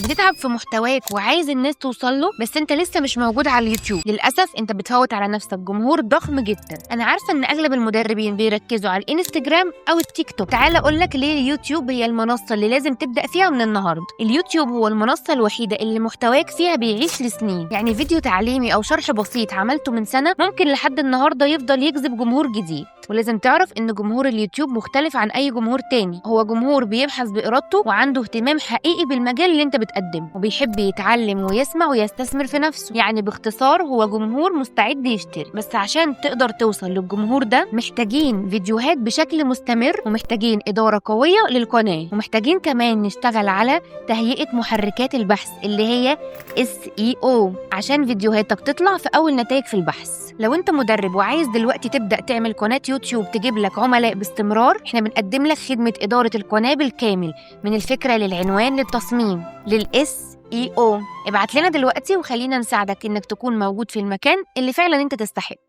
بتتعب في محتواك وعايز الناس توصل له، بس انت لسه مش موجود على اليوتيوب. للاسف انت بتفوت على نفسك جمهور ضخم جدا. انا عارفه ان اغلب المدربين بيركزوا على الانستجرام او التيك توك. تعال اقول لك ليه اليوتيوب هي المنصة اللي لازم تبدا فيها من النهارده. اليوتيوب هو المنصة الوحيدة اللي محتواك فيها بيعيش لسنين. يعني فيديو تعليمي او شرح بسيط عملته من سنة ممكن لحد النهارده يفضل يجذب جمهور جديد. ولازم تعرف ان جمهور اليوتيوب مختلف عن اي جمهور تاني، هو جمهور بيبحث بارادته وعنده اهتمام حقيقي بالمجال اللي انت بتقدمه، وبيحب يتعلم ويسمع ويستثمر في نفسه. يعني باختصار هو جمهور مستعد يشتري. بس عشان تقدر توصل للجمهور ده محتاجين فيديوهات بشكل مستمر، ومحتاجين إدارة قوية للقناة، ومحتاجين كمان نشتغل على تهيئة محركات البحث اللي هي SEO عشان فيديوهاتك تطلع في أول نتائج في البحث. لو انت مدرب وعايز دلوقتي تبدأ تعمل قناة يوتيوب تجيب لك عملاء باستمرار، احنا بنقدم لك خدمة إدارة القناة بالكامل، من الفكرة للعنوان للتصميم لل SEO. ابعت لنا دلوقتي وخلينا نساعدك انك تكون موجود في المكان اللي فعلا انت تستحقه.